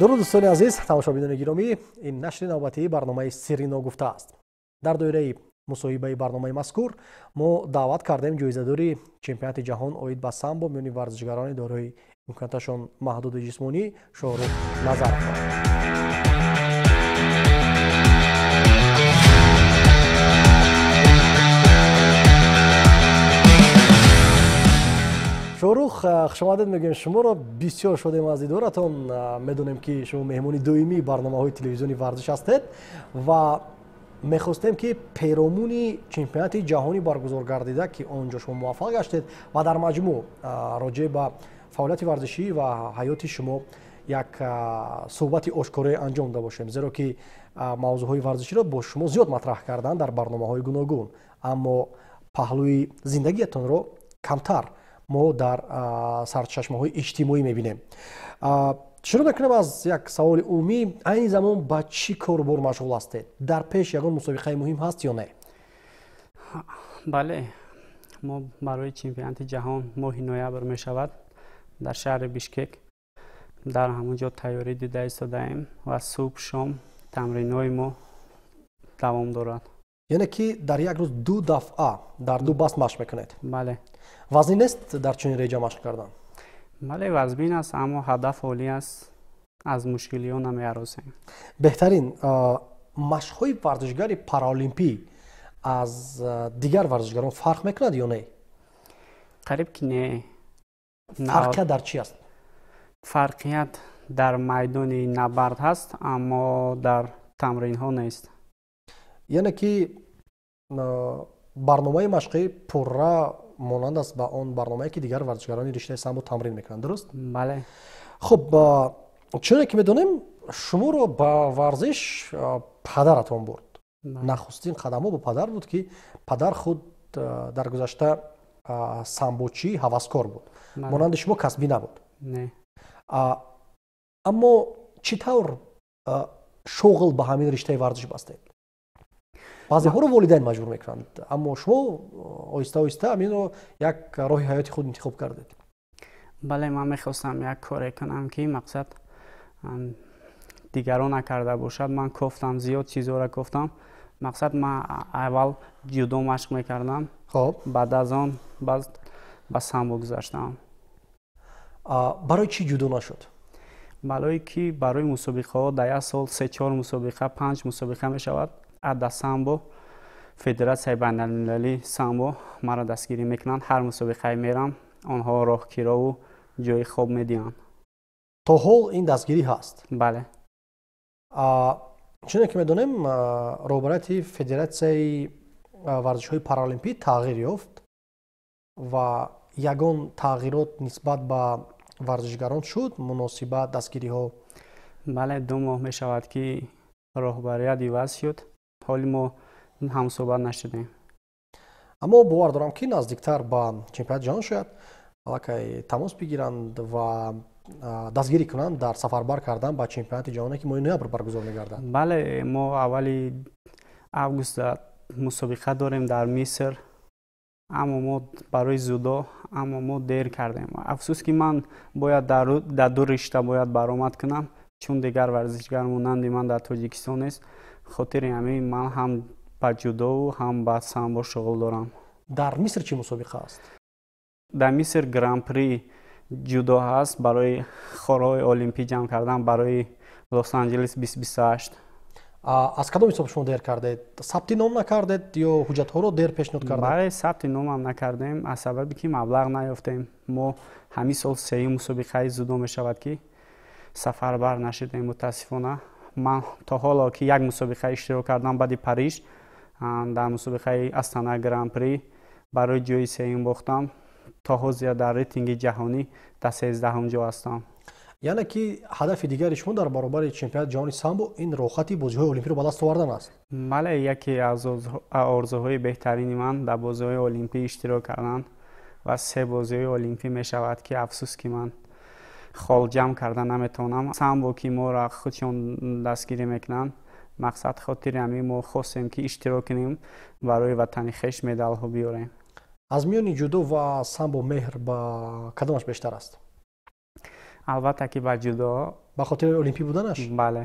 Дуруд, дӯстони азиз, тамошобинони гиромӣ, ин нашри навбатии барномаи Сирри ногуфта аст. Дар доираи мусоҳибаи барномаи мазкур мо даъват кардем ҷоизадори чемпионати ҷаҳон оид ба самбо миёни варзишгарони дорои имконияташон маҳдуди ҷисмонӣ Шоҳрух Назаровро. Шоҳрух, хушомадед мегӯем шуморо. Бисёр шодем аз дидоратон. Медонем, ки шумо меҳмони доимии барномаҳои телевизиони варзиш ҳастед ва мехостем, ки перомуни чемпионати ҷаҳонӣ баргузор гардида, ки он ҷо шумо муваффақ гаштед, ва дар маҷмӯъ роҷеъ ба фаъолияти варзишӣ ва ҳаёти шумо як суҳбати ошкорое анҷом дода бошем, зеро ки мавзӯъҳои варзиширо бо шумо зиёд матраҳ карданд дар барномаҳои гуногун, аммо паҳлӯи зиндагиятонро камтар мо дар сарчашмаҳои иҷтимоӣ мебинем. Шурӯъ мекунем аз як саволи умумӣ. Айни замон ба чӣ корубор машғул ҳастед? Дар пеш ягон мусобиқаи муҳим ҳаст ё не? Бале, мо барои чемпионати ҷаҳон моҳи ноябр мешавад дар шаҳри Бишкек. Дар ҳамон ҷо тайёрӣ дида истодаем ва субҳ, шом тамринҳои мо давом дорад. Яъне ки дар як рӯз ду дафъа дар ду баст машқ мекунед? Бале. Вазнин нест дар чунин реҷа машқ кардан? Бале, вазбин аст, аммо ҳадаф олӣ аст, аз мушкилиҳо намеҳаросем. Беҳтарин. Машқҳои варзишгари параолимпӣ аз дигар варзишгарон фарқ мекунад ё не? Қариб ки не. Фарқият дар чӣ аст? Фарқият дар майдони набард ҳаст, аммо дар тамринҳо нест. Яъне ки барномаи машқӣ пурра монанд аст ба он барномае, ки дигар варзишгарони риштаи самбо тамрин мекунанд, дуруст? Бале. Хуб, чуне ки медонем, шуморо ба варзиш падаратон бурд. Нахустин қадамҳо бо падар буд, ки падар худ дар гузашта самбочӣ ҳаваскор буд, монанди шумо касбӣ набуд. Не. Аммо чӣ тавр шуғл ба ҳамин риштаи варзиш бастед? Баъзеҳоро волидайн маҷбур мекунанд, аммо шумо оҳиста оҳиста ҳаминро як роҳи ҳаёти худ интихоб кардед. Бале, ман мехостам як коре кунам, ки мақсад дигарон накарда бошад. Ман кофтам, зиёд чизҳоро кофтам. Мақсад, ман аввал ҷудо машқ мекардам, баъд аз он баъд ба самбо гузаштам. Барои чӣ ҷудо нашуд? Барое ки барои мусобиқаҳо дар як сол се, чор мусобиқа, панҷ мусобиқа мешавад. Ада самбо федератсияи байналмилалии самбо маро дастгирӣ мекунанд. Ҳар мусобиқае мерам, онҳо роҳкирову ҷои хоб медиҳанд. То ҳол ин дастгирӣ ҳаст? Бале. Чуне ки медонем, роҳбарияти федератсияи варзишҳои паралимпӣ тағйир ёфт ва ягон тағйирот нисбат ба варзишгарон шуд, муносибат, дастгириҳо? Бале, 2 моҳ мешавад, ки роҳбарият иваз шуд. Ҳоли мо ҳамсӯҳбат нашудем. Аммо бовар дорам, ки наздиктар ба чемпионати ҷаҳон шояд аллакай тамос бигиранд ва дастгирӣ кунанд дар сафарбар кардан ба чемпионати ҷаҳоне, ки моҳи ноябр баргузор мегардад. Бале, мо аввали август мусобиқа дорем дар Миср, аммо мо барои дзюдо, аммо мо дер кардем. Афсӯс, ки ман бояд дар ду ришта бояд баромад кунам, чун дигар варзишгар монанди ман дар Тоҷикистон нест. Хотири ҳамин ман ҳам ба ҷудову ҳам ба самбо шуғл дорам. Дар Миср чӣ мусобиқа аст? Дар Миср гран-при ҷудо ҳаст, барои хорҳои олимпӣ ҷамъ кардан барои Лос-Анҷелес 2028. Аз кадом ҳисоб шумо дер кардед? Сабти ном накардед ё ҳуҷҷатҳоро дер пешниҳод кардед? Бале, сабти номам накардем, аз сабабе ки маблағ наёфтем. Мо ҳамин сол сеюм мусобиқаи дзюдо мешавад, ки сафарбар нашудем, мутаассифона. Ман то ҳоло ки як мусобиқа иштирок кардам, баъди Париж дар мусобиқаи Астана гран-при барои ҷои сеюм бохтам. То ҳозир дар рейтинги ҷаҳонӣ дар 13-ҳум ҷо ҳастам. Яъне ки ҳадафи дигари шумо дар баробари чемпионати ҷаҳони самбо ин роҳхати бозиҳои олимпиро ба даст овардан аст? Бале, яке аз орзуҳои беҳтарини ман дар бозиҳои олимпӣ иштирок кардан ва се бозиҳои олимпӣ мешавад, ки афсӯс, ки ман хол ҷамъ карда наметавонам. Самбо ки моро худшон дастгирӣ мекунанд, мақсад, хотири ҳамин мо хостем, ки иштирок кунем, барои ватани хеш медалҳо биёрем. Аз миёни ҷудо ва самбо меҳр ба кадомаш бештар аст? Албатта, ки ба ҷудо. Ба хотири олимпӣ буданаш? Бале.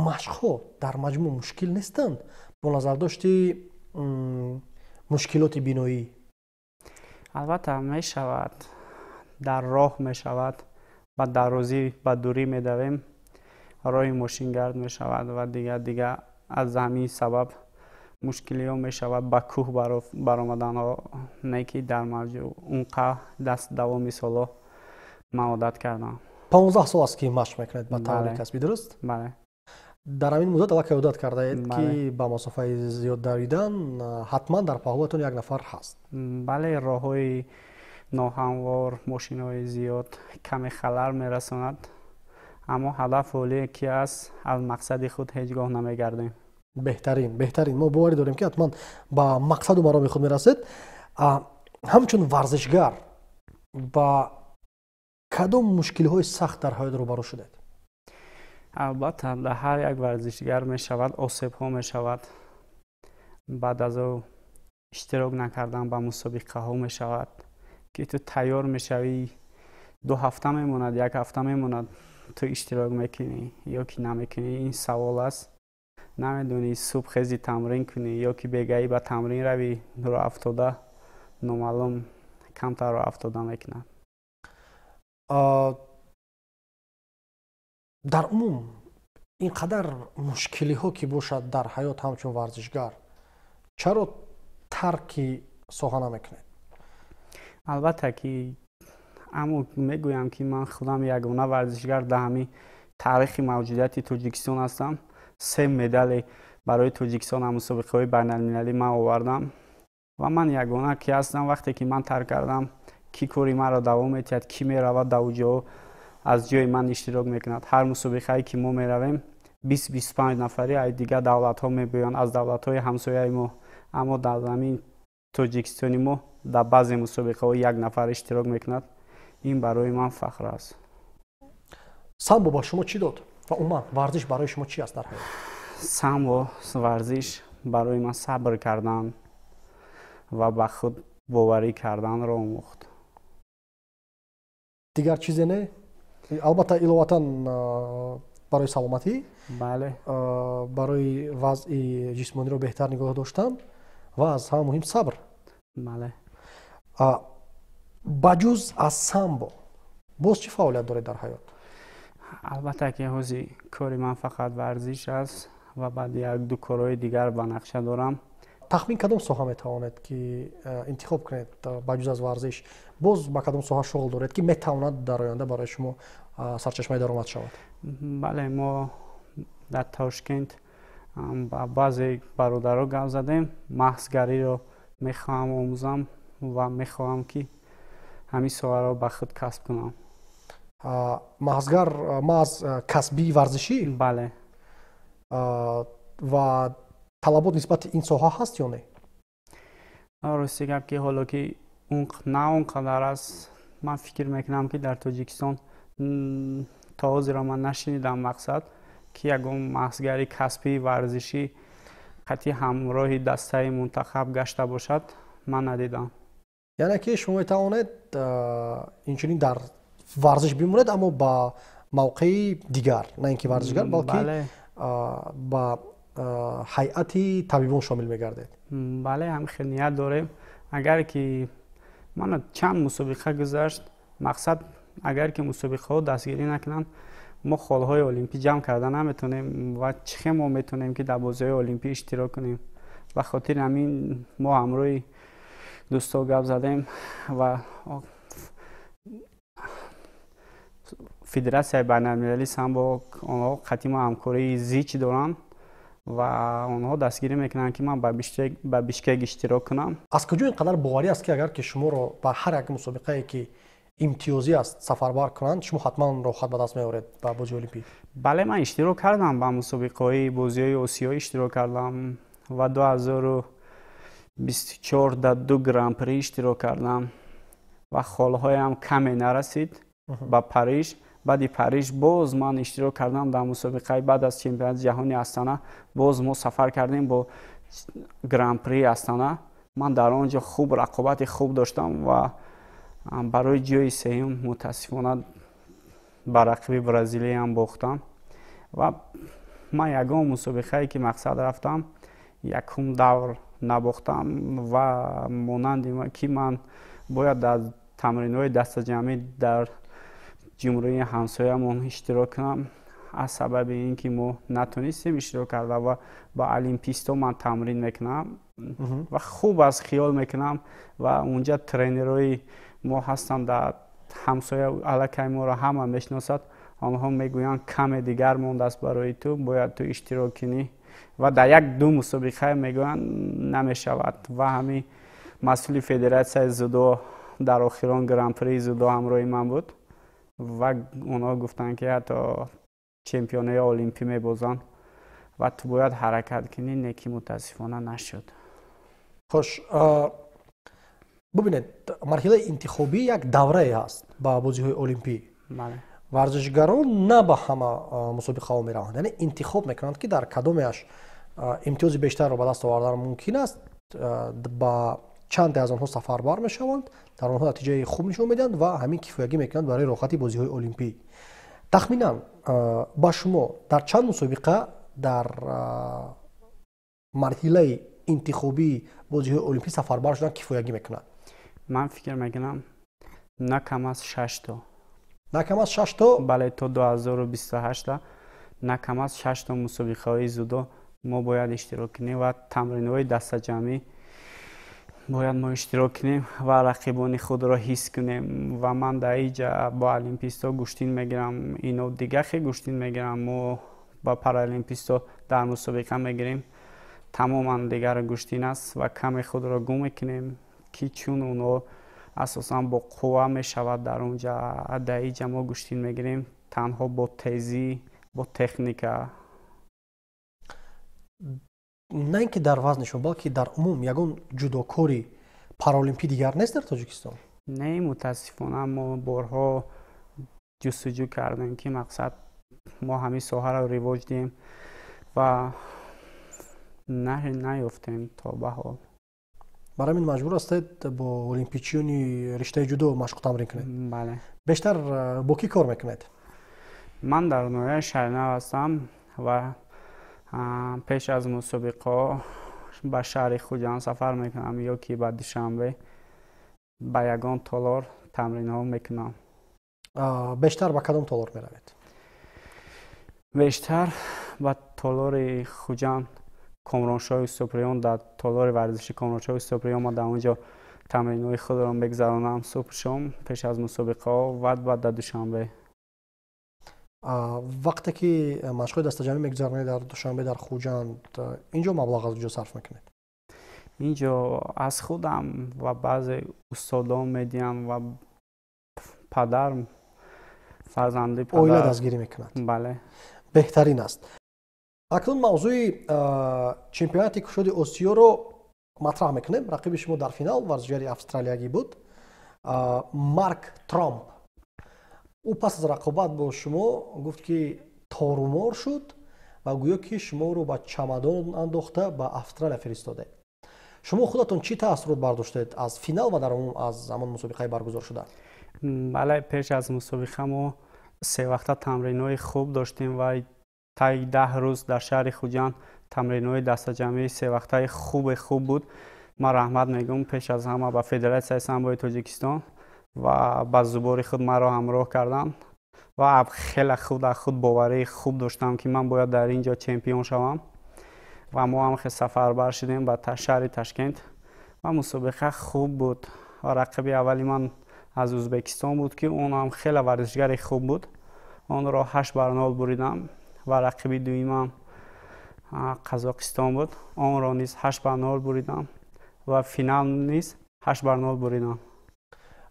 Машқҳо дар маҷмӯъ мушкил нестанд бо назардошти мушкилоти биноӣ? Албатта, мешавад, дар роҳ мешавад, ба дарозӣ, ба дурӣ медавем, роҳи мошингард мешавад ва дигар дигар. Аз ҳамин сабаб мушкилиҳо мешавад, ба кӯҳ баромаданҳо. Не ки дар маҷмӯъ он даст давоми солҳо ман одат кардам. 15 сол аст, ки машқ мекунед ба таври касбӣ, дуруст? Бале. Дар ҳамин муддат аллакай одат кардаед, ки ба масофаи зиёд давидан ҳатман дар паҳлӯятон як нафар ҳаст. Бале, роҳҳои ноҳамвор, мошинҳои зиёд каме халал мерасонад, аммо ҳадаф олие ки аст, аз мақсади худ ҳеҷ гоҳ намегардем. Беҳтарин, беҳтарин. Мо боварӣ дорем, ки ҳатман ба мақсаду мароми худ мерасед. Ҳамчун варзишгар ба кадом мушкилиҳои сахт дар ҳаёт рӯбарӯ шудед? Албатта, дар ҳар як варзишгар мешавад, осебҳо мешавад, баъд аз ӯ иштирок накардан ба мусобиқаҳо мешавад, ки ту тайёр мешавӣ, 2 ҳафта мемонад, як ҳафта мемонад, ту иштирок мекунӣ ё ки намекунӣ, ин савол аст. Намедонӣ, субҳ хези тамрин кунӣ ё ки бегаӣ ба тамрин равӣ, роҳ афтода номаълум, камтар роҳ афтода мекунад. Дар умум ин қадар мушкилиҳо ки бошад дар ҳаёт, ҳамчун варзишгар чаро тарки соҳа намекунед? Албатта ки, аммо мегӯям, ки ман худам ягона варзишгар дар ҳамин таърихи мавҷудияти Тоҷикистон ҳастам. Се медале барои Тоҷикистон дар мусобиқаҳои байналмилалӣ ман овардам ва ман ягона ки ҳастам. Вақте ки ман тарк кардам, кӣ кори маро давом метиҳад, кӣ меравад дар ҷо аз ҷои ман иштирок мекунад? Ҳар мусобиқае ки мо меравем, 20-25 нафари аз дигар давлатҳо мебиёянд, аз давлатҳои ҳамсояи мо, аммо дар ҳамин Тоҷикистони мо дар баъзе мусобиқаҳо як нафар иштирок мекунад. Ин барои ман фахр аст. Самбо ба шумо чӣ дод ва умуман варзиш барои шумо чӣ аст дар ҳаёт? Самбо, варзиш барои ман сабр кардан ва ба худ боварӣ карданро омӯхт. Дигар чизе не? Албатта, иловатан барои саломатӣ? Бале. Барои вазъи ҷисмониро беҳтар нигоҳ доштан ва аз ҳама муҳим сабр. Бале. Ба ҷуз аз самбо боз чӣ фаъолият доред дар ҳаёт? Албатта ки ҳозир кори ман фақат варзиш аст ва баъд як ду корҳои дигар ба нақша дорам. Тахмин кадом соҳа метавонед ки интихоб кунед? Ба ҷуз аз варзиш боз ба кадом соҳа шуғл доред, ки метавонад дар оянда барои шумо сарчашмаи даромад шавад? Бале, мо дар Тошкент ба баъзе бародаро гап задем. Маҳзгариро мехоҳам омӯзам ва мехоҳам, ки ҳамин соҳаро ба худ касб кунам. Маҳзгар, маҳз касбии варзишӣ? Бале. Ва талабот нисбати ин соҳа ҳаст ё не? Рости гап, ки ҳоло ки на он қадар аст. Ман фикр мекунам, ки дар Тоҷикистон то ҳозиро ман нашинидам, мақсад ки ягон маҳзгари касбии варзишӣ қатъи ҳамроҳи дастаи мунтахаб гашта бошад, ман надидам. Яъне ки шумо метавонед инчунин дар варзиш бимонед, аммо ба мавқеи дигар, на ин ки варзишгар, балки ба ҳайати табибон шомил мегардед? Бале, ҳамин хел ният дорем. Агар ки мана чанд мусобиқа гузашт, мақсад, агар ки мусобиқаҳо дастгирӣ накунанд, мо холҳои олимпӣ ҷамъ карда наметонем ва чӣ хел мо метонем, ки дар бозиҳои олимпӣ иштирок кунем? Ба хотири ҳамин мо ҳамроҳи дӯстҳо гап задем ва Федератсияи байналмилалии самбо, онҳо қатъи мо ҳамкории зич доранд ва онҳо дастгирӣ мекунанд, ки ман ба Бишкек иштирок кунам. Аз куҷо ин қадар боварӣ аст, ки агар ки шуморо ба ҳар як мусобиқае, ки имтиёзӣ аст, сафарбар кунанд, шумо ҳатман роҳхат ба даст меоред ба бозии олимпӣ? Бале, ман иштирок кардам, ба мусобиқаҳои бозиҳои Осиё иштирок кардам ва 2024 дар ду гран-при иштирок кардам ва холҳоям каме нарасид ба Париж. Баъди Париж боз ман иштирок кардам дар мусобиқаи баъд аз чемпионати ҷаҳони Астана. Боз мо сафар кардем бо гран-при Астана. Ман дар он ҷо хуб рақобати хуб доштам ва Барои ҷои сеюм, мутаассифона, ба рақиби бразилиям бохтам. Ва ман ягон мусобиқае ки мақсад рафтам, якум давр набохтам. Ва монанди ки ман бояд дар тамринҳои дастаҷамъӣ дар ҷумҳурии ҳамсоямон иштирок кунам. Аз сабаби ин ки мо натонистем иштирок карда ва ба олимпистҳо ман тамрин мекунам ва хуб аст хиёл мекунам. Ва унҷа тренерҳои мо ҳастанд дар ҳамсоя, аллакай моро ҳама мешиносад. Онҳо мегӯянд, каме дигар мондааст барои ту, бояд ту иштирок кунӣ. Ва дар як ду мусобиқа мегӯянд, намешавад. Ва ҳамин масъули федератсияи дзюдо дар охирон гран-прии дзюдо ҳамроҳи ман буд ва онҳо гуфтанд, ки ҳатто чемпионои олимпӣ мебозанд ва ту бояд ҳаракат кунӣ. Не ки мутаассифона нашуд. Хош, бубинед, марҳилаи интихобӣ як даврае ҳаст ба бозиҳои олимпӣ. Варзишгарон на ба ҳама мусобиқаҳо мераванд, яъне интихоб мекунанд, ки дар кадомеаш имтиёзи бештарро ба даст овардан мумкин аст. Ба чанде аз онҳо сафарбар мешаванд, дар онҳо натиҷаи хуб нишон медиҳанд ва ҳамин кифоягӣ мекунанд барои роҳхати бозиҳои олимпӣ. Тахминан, ба шумо дар чанд мусобиқа дар марҳилаи интихобии бозиҳои олимпӣ сафарбар шудан кифоягӣ мекунад? Ман фикр мекунам, на кам аз шашто. На кам аз шашто? Бале, то 2028 на кам аз шашто мусобиқаҳои дзюдо мо бояд иштирок кунем ва тамринҳои дастаҷамъӣ бояд мо иштирок кунем ва рақибони худро ҳис кунем. Ва ман дар иҷа бо олимпистҳо гӯштин мегирам, ино дигар хел гӯштин мегирам. Мо ба паралимпистҳо дар мусобиқа мегирем, тамоман дигар гӯштин аст ва каме худро гум мекунем, ки чун онҳо асосан бо қувва мешавад дар онҷа. Дар иҷа мо гӯштин мегирем танҳо бо тезӣ, бо техника. На ин ки дар вазни шумо, балки дар умум ягон ҷудокори параолимпӣ дигар нест дар Тоҷикистон? Не, мутаассифона, мо борҳо ҷустуҷӯ кардем, ки мақсад мо ҳамин соҳаро ривоҷ диҳем ва наёфтем то ба ҳол. Барои ҳамин маҷбур ҳастед бо олимпичиёни риштаи ҷудо машқу тамрин кунед? Бале. Бештар бо кӣ кор мекунед? Ман дар ноҳияи Шаҳринав ҳастам ва пеш аз мусобиқаҳо ба шаҳри Хуҷанд сафар мекунам ё ки ба Душанбе, ба ягон толор тамринҳо мекунам. Бештар ба кадом толор меравед? Бештар ба толори Хуҷанд, Комроншоҳи Суприён. Дар толори варзиши Комроншоҳи Суприён ма дар он ҷо тамринҳои худро мегузаронам субҳ, шом, пеш аз мусобиқаҳо ва баъд дар Душанбе. Вақте ки машқҳои дастаҷамъӣ мегузаронед дар Душанбе, дар Хуҷанд, инҷо маблағ аз куҷо сарф мекунед? Инҷо аз худам ва баъзе устодон медиҳам ва падар, фарзанди падар. Оила дастгирӣ мекунад? Бале. Беҳтарин аст. Акнун мавзӯи чемпионати кушоди Осиёро матраҳ мекунем. Рақиби шумо дар финал варзишгари австралиягӣ буд, Марк Трамп. Ӯ пас аз рақобат бо шумо гуфт, ки торумор шуд ва гӯё ки шуморо ба чамадон андохта ба Австралия фиристодед. Шумо худатон чӣ таассурот бардоштед аз финал ва дар умум аз ҳамон мусобиқаи баргузоршуда? Бале, пеш аз мусобиқа мо севақта тамринҳои хуб доштем ва таи 10 рӯз дар шаҳри Хуҷанд тамринҳои дастаҷамъии севақтаи хубе хуб буд. Ман раҳмат мегӯям пеш аз ҳама ба Федератсияи самбои Тоҷикистон ва ба зубори худ маро ҳамроҳ карданд. Ва хеле худ аз худ боварии хуб доштам, ки ман бояд дар ин ҷо чемпион шавам. Ва мо ҳам хел сафарбар шудем ба шаҳри Ташкент ва мусобиқа хуб буд. Ва рақиби аввали ман аз Ӯзбекистон буд, ки он ҳам хеле варзишгари хуб буд. Онро 8 бар 0 буридам. Ва рақиби дуюмам Қазоқистон буд, онро низ 8 бар 0 буридам ва финал низ 8 бар 0 буридам.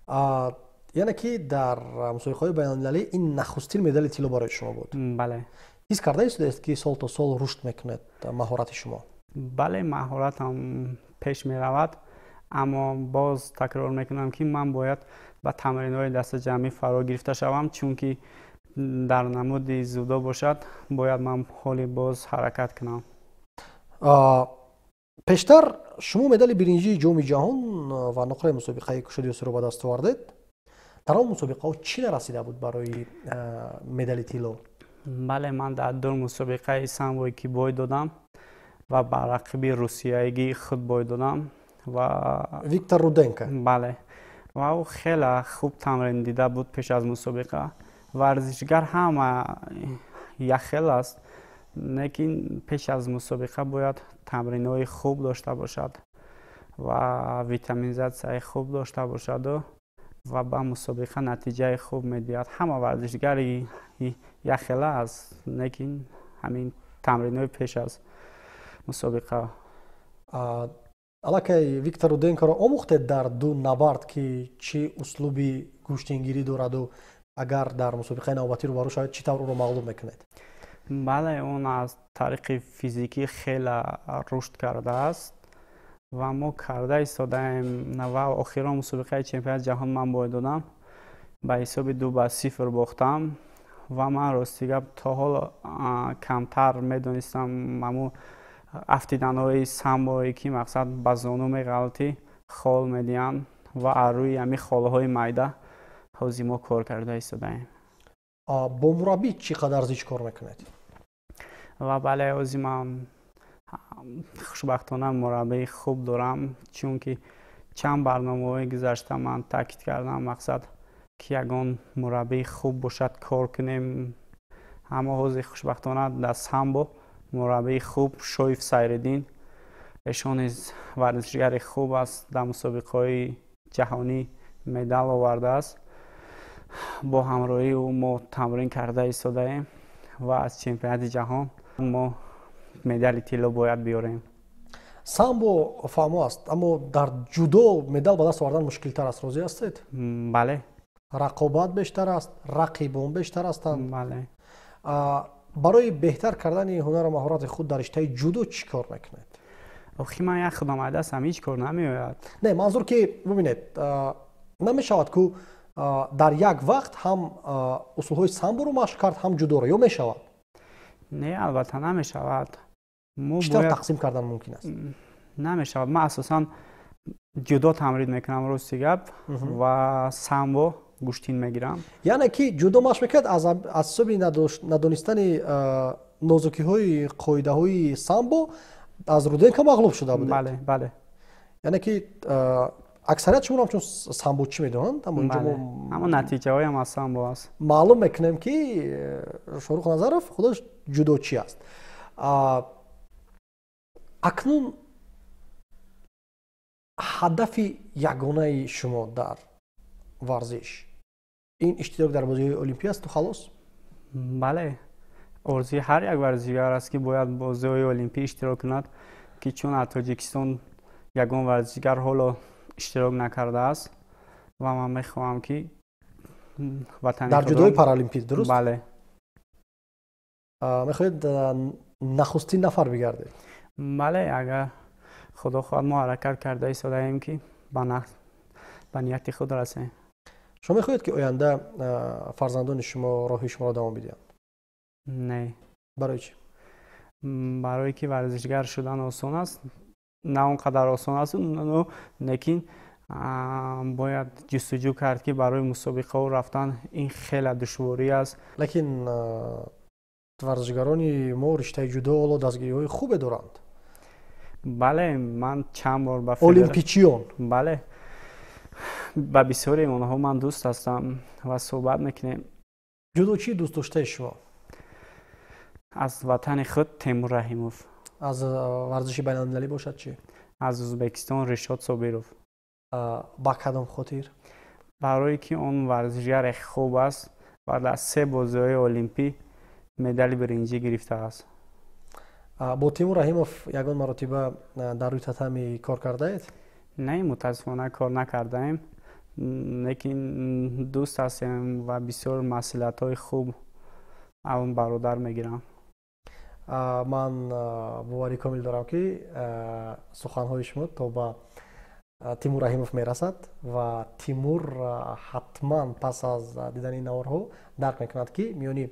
Яъне ки дар мусобиқаҳои байналмилалӣ ин нахустин медали тилло барои шумо буд? Бале. Ҳис карда истодаед, ки сол то сол рушд мекунад маҳорати шумо? Бале, маҳоратам пеш меравад, аммо боз такрор мекунам, ки ман бояд ба тамринҳои дастаҷамъӣ фаро гирифта шавам, чунки дар намуди дзюдо бошад, бояд ман ҳоли боз ҳаракат кунам. Пештар шумо медали биринҷии Ҷоми ҷаҳон ва нуқраи мусобиқаи кушоди Осиёро ба даст овардед. Дар он мусобиқаҳо чӣ нарасида буд барои медали тилло? Бале, ман дар ду мусобиқаи самбое ки бой додам ва ба рақиби русиягии худ бой додам ва Виктор Руденко. Бале, ва ӯ хеле хуб тамрин дида буд пеш аз мусобиқа. Варзишгар ҳама якхел аст, лекин пеш аз мусобиқа бояд тамринҳои хуб дошта бошад ва витаминизатсияи хуб дошта бошаду ва ба мусобиқа натиҷаи хуб медиҳад. Ҳама варзишгари якхела аст, лекин ҳамин тамринҳои пеш аз мусобиқа. Аллакай Виктор Руденкоро омӯхтед дар ду набард, ки чӣ услуби гӯштингирӣ дораду агар дар мусобиқаи навбатӣ рӯбарӯ шавед, чӣ тавр ӯро мағлуб мекунед? Бале, он аз тариқи физикӣ хеле рушд кардааст ва мо карда истодаем. Ва охирон мусобиқаи чемпионати ҷаҳон ман бой додам, ба ҳисоби 2-0 бохтам ва ман рости гап то ҳол камтар медонистам ҳамун афтиданҳои самбое ки мақсад ба зону меғалтӣ, хол медиҳанд ва аз рӯи ҳамин холҳои майда ҳозир мо кор карда истодаем. Бо мураббӣ чӣ қадар зич кор мекунед? Ва бале, ҳозир ман хушбахтона мураббии хуб дорам, чунки чанд барномаҳои гузашта ман таъкид кардам, мақсад ки ягон мураббии хуб бошад, кор кунем. Аммо ҳозир хушбахтона дар самбо мураббии хуб Шоиф Сайриддин, эшон низ варзишгари хуб аст, дар мусобиқаҳои ҷаҳонӣ медал овардааст. Бо ҳамроҳии ӯ мо тамрин карда истодаем ва аз чемпионати ҷаҳон мо медали тилло бояд биёрем. Самбо фаҳмо аст, аммо дар ҷудо медал ба даст овардан мушкилтар аст, розӣ ҳастед? Бале. Рақобат бештар аст, рақибон бештар ҳастанд. Бале. Барои беҳтар кардани ҳунару маҳорати худ дар риштаи ҷудо чӣ кор мекунед? Охи ман як худам айдастам, ҳеҷ кор намеояд. Не, манзур ки бубинед, намешавад ку дар як вақт ҳам усулҳои самборо машқ кард, ҳам ҷудоро, ё мешавад? Не, албатта намешавад. Чӣ тавр тақсим кардан мумкин аст? Намешавад. Ман асосан ҷудо тамрин мекунам, рости гап, ва самбо гӯштин мегирам. Яъне ки ҷудо машқ мекунад, аз ҳисоби надонистани нозукиҳои қоидаҳои самбо аз Руденко мағлуб шуда будед? Бале, бале. Яъне ки аксарият шуморо ҳамчун самбочӣ медонанд, аммо инҷо мо аммо натиҷаҳоям аз самбо аст. Маълум мекунем, ки Шоҳрух Назаров худаш ҷудочӣ аст. Акнун ҳадафи ягонаи шумо дар варзиш ин иштирок дар бозиҳои олимпӣ асту халос? Бале, орзуи ҳар як варзишгар аст, ки бояд бозиҳои олимпӣ иштирок кунад, ки чун аз Тоҷикистон ягон варзишгар ҳоло иштирок накардааст ва ман мехоҳам, ки ватани дар ҷудои паралимпӣ, дуруст? Бале. Мехоҳед нахустин нафар бигардед? Бале, агар Худо хоҳад, мо ҳаракат карда истодаем, ки ба нияти худ расем. Шумо мехоҳед, ки оянда фарзандони шумо роҳи шуморо давом бидиҳанд? Не. Барои чӣ? Барое ки варзишгар шудан осон аст, на он қадар осон аст, лекин бояд ҷустуҷӯ кард, ки барои мусобиқаҳо рафтан ин хеле душворӣ аст. Лекин варзишгарони мо риштаи ҷудо ҳоло дастгириҳои хубе доранд. Бале, ман чанд бор ба олимпичиён. Бале, ба бисёри онҳо ман дӯст ҳастам ва суҳбат мекунем. Ҷудочии дӯстдоштаи шумо? Аз ватани худ Темур Раҳимов. Аз варзиши байналмилалӣ бошад чӣ? Аз Ӯзбекистон Ришод Собиров. Ба кадом хотир? Барое ки он варзишгаре хуб аст ва дар се бозиҳои олимпӣ медали биринҷӣ гирифтааст. Бо Тимур Раҳимов ягон маротиба дар рӯи татами кор кардаед? Не, мутаассифона кор накардаем, лекин дӯст ҳастем ва бисёр маслиҳатҳои хуб аз он бародар мегирам. Ман боварӣ комил дорам, ки суханҳои шумо то ба Тимур Раҳимов мерасад ва Тимур ҳатман пас аз дидани ин наворҳо дарк мекунад, ки миёни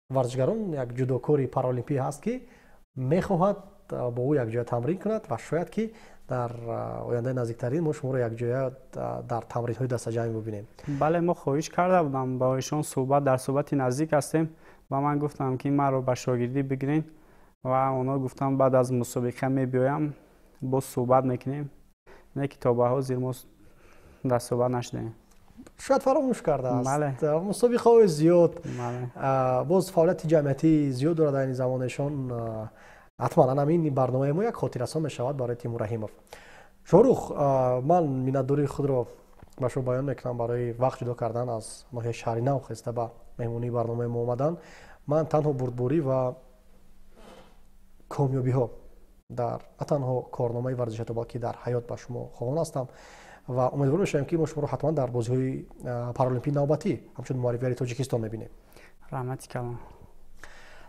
варзишгарон як ҷудокори параолимпӣ ҳаст, ки Мехоҳад бо ӯ якҷоя тамрин кунад ва шояд, ки дар ояндаи наздиктарин мо шуморо якҷоя дар тамринҳои дастаҷамъӣ бубинем. Бале, мо хоҳиш карда будам бо эшон, суҳбат дар суҳбати наздик ҳастем ва ман гуфтам, ки маро ба шогирдӣ бигирен ва онҳо гуфтанд, баъд аз мусобиқа мебиёям, боз суҳбат мекунем, не ки то ба ҳозир мо дар суҳбат нашудаем. Шояд фаромӯш кардааст, мусобиқаҳои зиёд, боз фаъолияти ҷамъиятӣ зиёд дорад айни замон эшон. Ҳатман ана ин барномаи мо як хотиррасон мешавад барои Тимур Раҳимов. Шоҳрух, ман миннатдории худро ба шумо баён мекунам барои вақт ҷудо кардан, аз ноҳияи Шаҳри Нав хеста ба меҳмонии барномаи мо омадан. Ман танҳо бурдборӣ ва комёбиҳо дар на танҳо корномаи варзишато, балки дар ҳаёт ба шумо хоҳон ҳастам ва умедвор мешавем, ки мо шуморо ҳатман дар бозиҳои паралимпии навбатӣ ҳамчун муаррифигари Тоҷикистон мебинем. Раҳмати калон.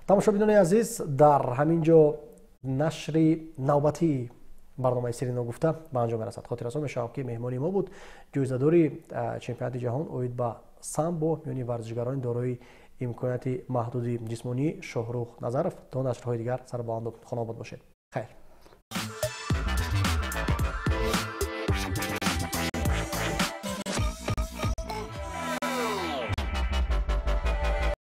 Тамошобинони азиз, дар ҳамин ҷо нашри навбатии барномаи «Сири ногуфта» ба анҷом мерасад. Хотиррасон мешавам, ки меҳмони мо буд ҷоизадори чемпионати ҷаҳон оид ба самбо миёни варзишгарони дорои имконияти маҳдуди ҷисмонӣ Шоҳрух Назаров. То нашрҳои дигар сарбаланду хонобод бошед. Хайр.